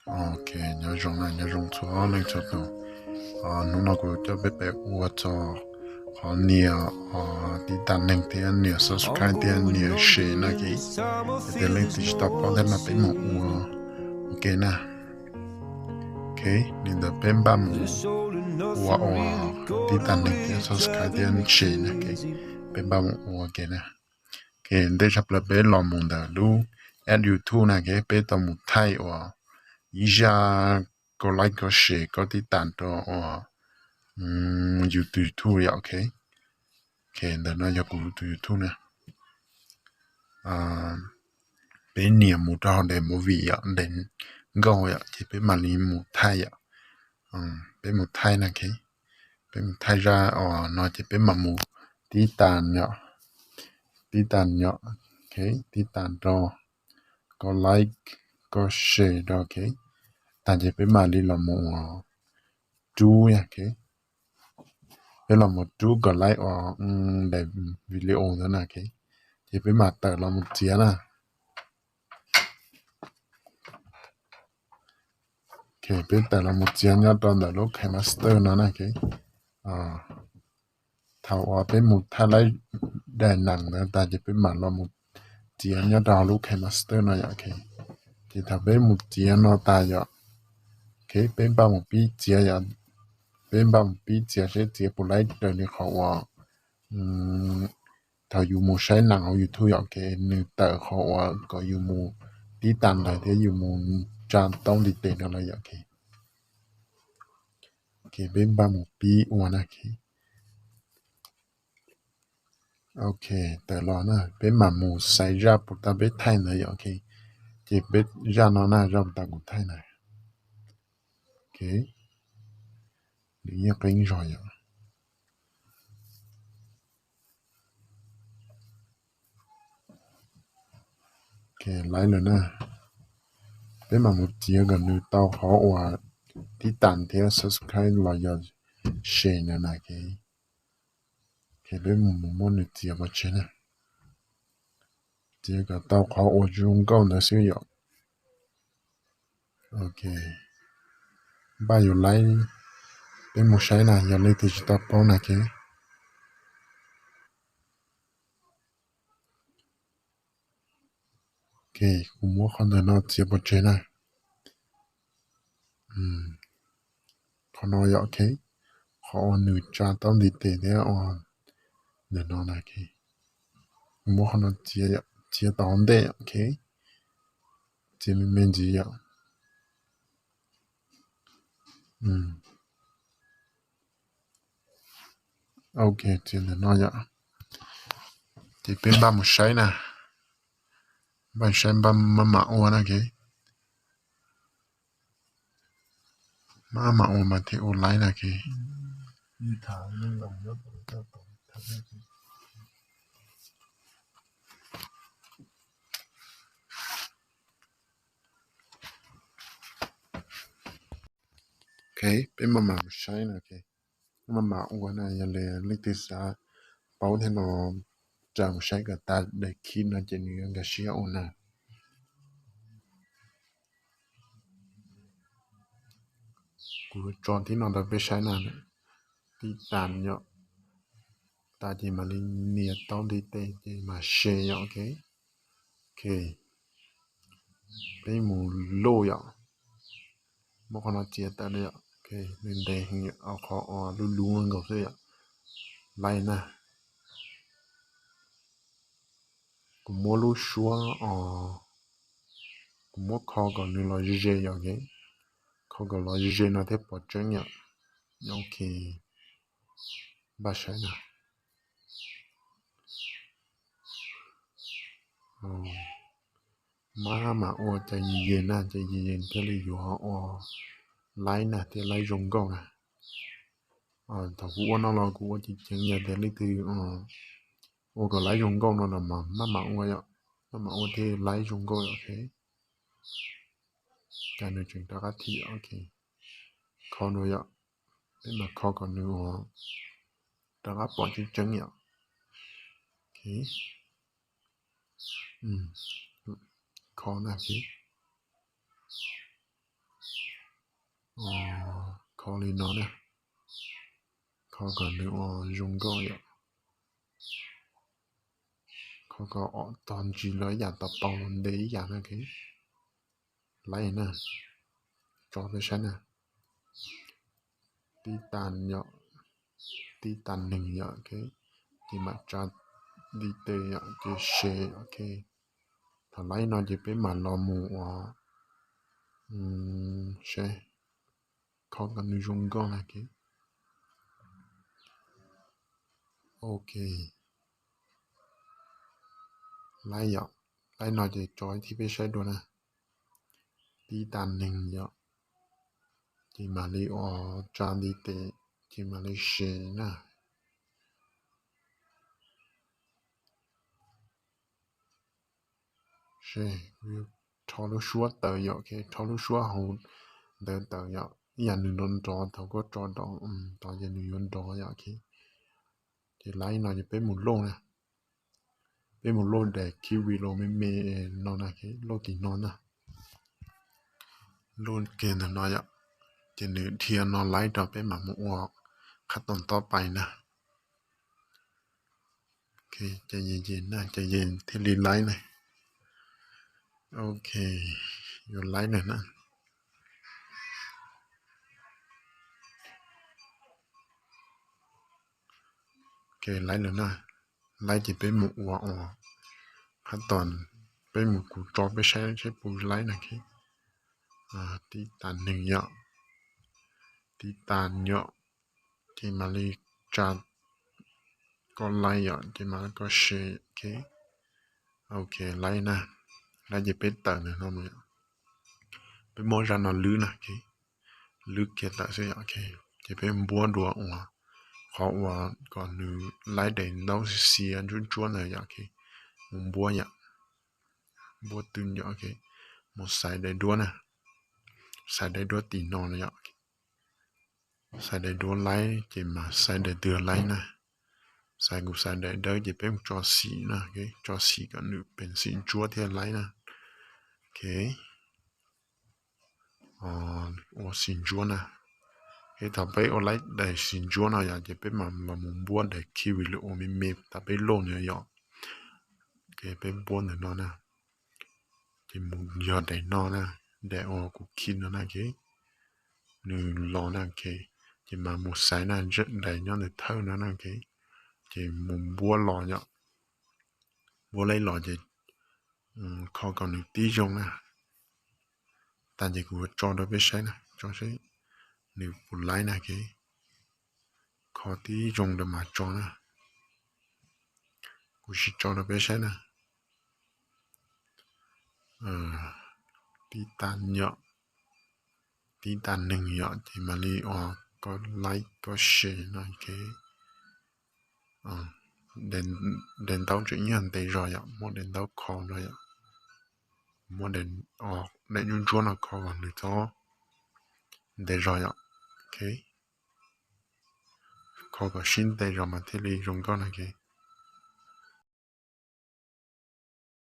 Ok, nyob zoo na, nyob zoo txhua leej txhua tus. Hnub no kuv coj peb pem ua txog qhov nias tib tas neeg thiab nias subscribe thiab nias share na ke. Yog tias leej twg tsis tau paub thiab no peb mus ua ua ke na. Ok, li ntawd peb npaj mus ua ua tib tas neeg thiab subscribe thiab share na ke. Peb npaj mus ua ke na. Ok, ntej tshaj plaws peb los mus ntawm lub app YouTube na ke, peb tau mus thaij uas ib zaj koj like koj share koj tib tas rau uas yus tus YouTube yom. Ok, ntawm no yog kuv tus YouTube na. Peb nias mus rau hauv daim movie yom, daim nkauj yom, ces peb mam li mus thaij yom. Peb mus thaij na ke, peb mus thaij zaj uas no ces peb mam mus tib tas yom, tib tas yom, ok, tib tas rau, koj like koj share rau, ok, tag ces peb mam li los mus rub, ok, peb los mus rub koj like uas daim video ntawd na, ok, ces peb mam tawm los mus txiav na. Ok, peb tawm los mus txiav nyob rau ntawm lub KineMaster no na, ok. Thaum uas peb mus thaij laib daim neem ntawd tas ces peb mam los mus txiav nyob rau lub KineMaster no yom, ok. Ces thaum peb mus txiav no tas yom, ok, peb npaj mus pib txiav yom, peb npaj mus pib txiav seb txiav puas laib raws li qhov uas thaum yus mus saib neem hauv YouTube yom, ok, nws tawm qhov uas kom yus mus tib tas ntawd thiab yus mus tsa taub ntiv tes rau lawm yom, ok. Ok, peb npaj mus pib ua na, ok. Ok, tawm los na, peb mam mus xaiv zaj puas tas peb thaij ntawd yom, ok. Ces peb zaj no na, zaj puas tas kuv thaij na. Ok, nws yeej qeeb zog yom. Ok, laib lawm na. Peb mam mus txiav kom nws tau qhov uas tib tas thiab subscribe los yog share na, ok. Ok, peb mus muab nws txiav pov tseg na. Txiav kom tau qhov uas zoo nkauj ntawd xwb yom. Ok, npaj yus laib, peb mus saib na, yog leej twg tsis tau paub na, ok. Ok, kuv muab qhov ntawm no txiav pov tseg na. Qhov no yom, ok, qhov uas nws tsa taub ntiv tes thiab ua ntawm no na, ok. Kuv muab qhov no txiav, txiav tom hauv ntej, ok. Txiav me me ntxiv yom. Ok, txiav ntawm no yom. Ces peb npaj mus saib na. Npaj saib, npaj maj mam ua na, ok. Maj mam ua mas thiaj ua laib na, ok. Ok, peb maj mam mus saib na, ok. Maj mam ua na, yog li leej twg xav paub thiab no, ras mus saib kom tas daim khib no ces nws yuav nkag siab ua na. Kuv tso thib no rau peb saib na, tib tas yom, tas ces mam li nias taub ntiv tes ces mam share yom, ok. Ok, peb mus luj yom, muab qhov no txiav tawm yom, ok, nws ntev heev yom, qhov uas lub lub nkaus xwb yom, laib na. Kuv muab lub suab os, kuv muab kho kom nws los ze ze yom, ok, kho kom los ze ze no thiaj pom tseeb yom, ok. Npaj saib na. Maj mam ua ces yws yees na, ces yws yees thiaj li yuav ua laib na, thiaj laib zoo nkauj na. Thaum kuv ua no los kuv ua ceev ceev, yog tias leej twg ua kom laib zoo nkauj no los mas maj mam ua yom, maj mam ua thiaj laib zoo nkauj yom, ok. Cas nws tseem rov qab thim, ok. Kho no yom, peb mam kho kom nws ua rov qab pom tseeb tseeb yom. Ok, kho na, ok. Kho li no na, kho kom nws ua zoo nkauj yom. Kho kom tog ntsis los ib yam, tau pau nte ib yam na. Laib na, tso peb saib na. Tib tas yom, tib tas neeg yom, ces mam tsa ntiv tes yom, ces se, ok. Thaum laib no ces peb mam los mus ua, seb, kho kom nws zoo nkauj na. Ok, laib yom, laib no ces tso ib thib peb saib dua na. Tib tas neeg yom, ces mam li ua, tsa ntiv tes, ces mam li se na. Rho lub suab tawm yom, ok, rho lub suab hauv ntawd tawm yom, ib yam nws nrov nrov thaum koj tso rau, tos ces nws yuav nrov yom, ok. Ces laib no ces peb mus load na, peb mus load daim clip video me me no na, load tim no na. Load kiag ntawm no yom, ces nws dhia no laib rau peb mam mus ua qhab toom tob pais na. Ok, ces ces na, ces ces thiaj li laib na. Ok, yuav laib na na. Ok, laib lawm na. Laib ces peb mus ua, ua qhab toom, peb mus, kuv tso peb saib seb puas laib na. Tib tas neeg yom, tib tas yom, ces mam li tsa koj laib yom, ces mam li koj se, ok. Ok, laib na, laib ces peb tawm ntawm no mus yom. Peb muab zaj no lwb na, lwb kiag tawm xwb yom, ok. Ces peb npuab dua uas qhov uas kom nws laib daim ntaub xiav xiav ntsuab ntsuab ntawd yom, ok. Mus npuab yom, npuab twg yom, ok. Mus xaiv daim duab na, xaiv daim duab tim no na yom. Xaiv daim duab laib ces mas xaiv daim twg laib na. Xaiv, kuv xaiv daim dawb ces peb mus tso xim na, tso xim kom nws peem xim ntsuab thiaj laib na. Ok, ua xim ntsuab na. Thaum peb ua laib daim xim ntsuab no yom, ces peb mam los mus npuab daim clip video me me thaum peb load no yom. Ok, peb npuab ntawm no na, ces mus yog daim no na, daim uas kuv khij no na, ok. Nws los na, ok, ces mam mus xaiv na, daim nyob ntawm thawj no na, ok. Ces mus npuab los yom, npuab laib los ces kho kom nws tib zoo na. Tas ces kuv tso rau peb saib na, tso seb nws puas laib na, ok. Kho tib zoo rau mas tso na. Kuv sim tso rau peb saib na. Tib tas yom, tib tas neeg yom, ces mam li ua koj like koj share no, ok. Daim ntaub tseem yog ntev zog yom, muab daim ntaub kho zog yom. Muab daim ntsuab ntsuab no kho kom nws txhob ntev zog yom, ok. Kho kom sib ntev zog mas thiaj li zoo nkauj no, ok.